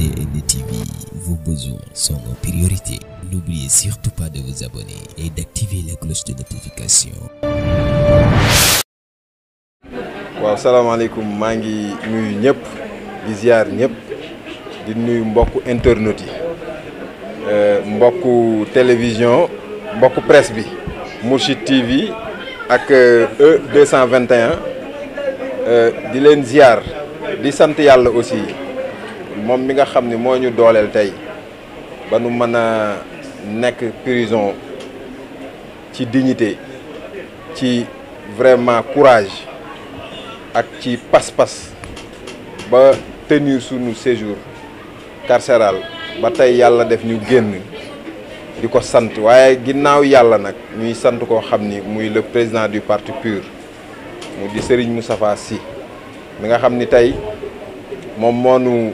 MDN TV, vos besoins sont nos priorités. N'oubliez surtout pas de vous abonner et d'activer la cloche de notification. waaw salaamaaleykum maa ngi nuyu ñëpp di ziar ñëpp di nuyu mbokku internet yi mbokku télévision mbokku presse bi Mourchid TV ak E221 di leen ziar di sant yàlla aussi moom mi nga xam ne moo ñu dooleel tey ba nu mën a nekk prison ci dignité ci vraiment courage ak ci pas-pas ba tenir sunu séjour carcéral ba tey yàlla def ñu génn di ko sant waaye ginnaaw yàlla nag ñuy sant koo xam ni muy le président du parti PUR mu di Serigne Moustapha Sy mi nga xam ni tey moom moo nu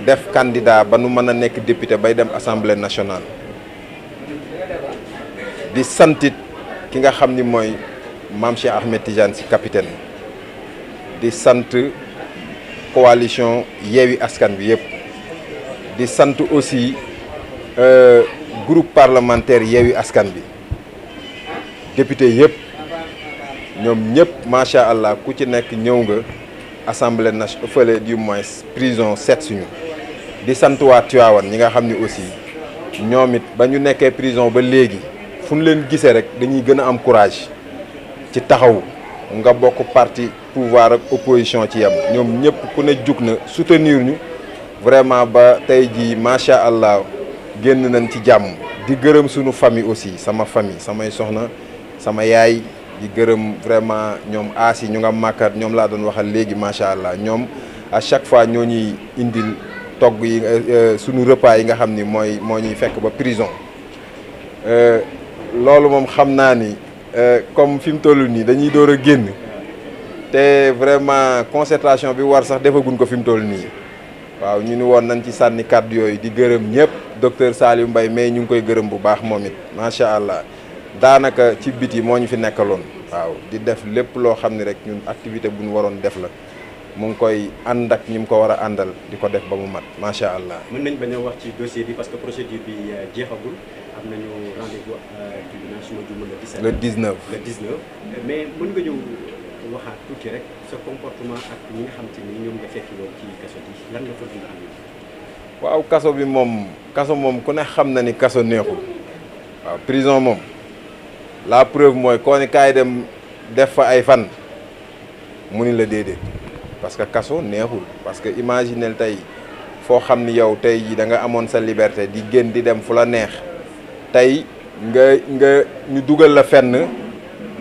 def candidat ba nu mën a nekk député bay dem assemblée nationale di santit ki nga xam ni mooy Mame Cheikh Ahmed Tidiane Sy capitaine di sant coalition Yewwi Askan Wi yëpp di sant aussi groupe parlementaire Yewwi Askan Wi député yëpp ñoom ñëpp macha allah ku ci nekk ñëw nga assemblée nationale fële du moins prison seet suñu di sant waa Tivaouane ñi nga xam ni aussi ñoom it ba ñu nekkee prison ba léegi fu ñu leen gisee rek dañuy gën a am courage ci taxaw nga bokk parti pouvoir ak opposition ci yam ñoom ñëpp ku ne jug na soutenir ñu vraiment ba tey jii macha allah génn nañ ci jàmm di gërëm suñu famille aussi sama famille samay soxna sama yaay di gërëm vraiment ñoom aasi ñu nga màkkat ñoom laa doon waxal léegi macha allah ñoom à chaque fois ñoo ñuy indil togg yi suñu repas yi nga xam ni moo ñuy fekk ba prison loolu moom xam naa ni comme fi mu toll nii dañuy door a génn te vraiment concentration bi war sax defaguñ ko fi mu toll nii waaw ñu ni woon nañ ci sànni kàddu yooyu di gërëm ñëpp docteur Saliou Mbaye mais ñu ngi koy gërëm bu baax moom it macha allah daanaka ci biti moo ñu fi nekkaloon waaw di def lépp loo xam ni rek ñun activité bu ñu waroon def la mu ngi koy ànd ak ñi mu ko war a àndal di ko def ba mu mat macha allah. mën nañ bañ a wax ci dossier bi parce que procédure bi jeexagul am nañu rendez-vous tribunal suma juumee le 19. le 19 mais mën nga ñëw waxaat tuuti rek sa comportement ak ñi nga xam te ni ñoom nga fekki woon ci kaso bi lan nga fa dund am. waaw kaso bi moom ku ne xam na ni kaso neexul waaw prison moom la preuve mooy koo ni kaay dem def fa ay fan mu ni la déedéet parce que kaso neexul parce que imaginel tey foo xam ni yow tey ji da nga amoon sa liberté di génn di dem fu la neex tey nga ñu dugal la fenn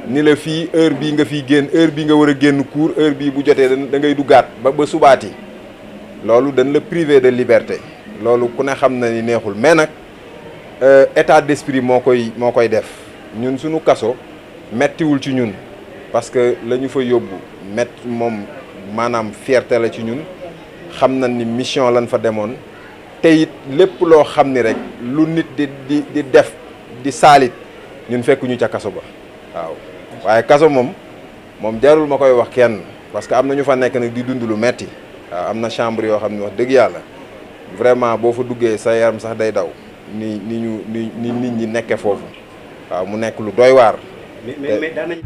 ni la fii heure bii nga fiy génn heure bii nga war a génn cour heure bii bu jotee da ngay duggaat ba subaati loolu dañ la privé de liberté loolu ku ne xam na ni neexul mais nag état d'esprit moo koy def ñun suñu kaso mettiwul ci ñun parce que la ñu fa yóbbu moom maanaam fierté la ci ñun xam na ni mission lañ fa demoon te it lépp loo xam ni rek lu nit di def di saalit ñun fekkuñu ca kaso ba waaw waaye kaso moom jarul ma koy wax kenn parce que am na ñu fa nekk nag di dund lu metti waaw am na chambre yoo xam ne wax dëgg yàlla vraiment boo fa duggee sa yaram sax day daw ni nit ñi nekkee foofu waaw mu nekk lu doy waar. mais daanañ.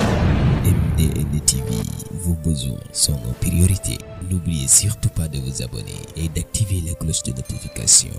MDN TV, vos besoins sont nos priorités. N'oubliez surtout pas de vous abonner et d'activer la cloche de notification.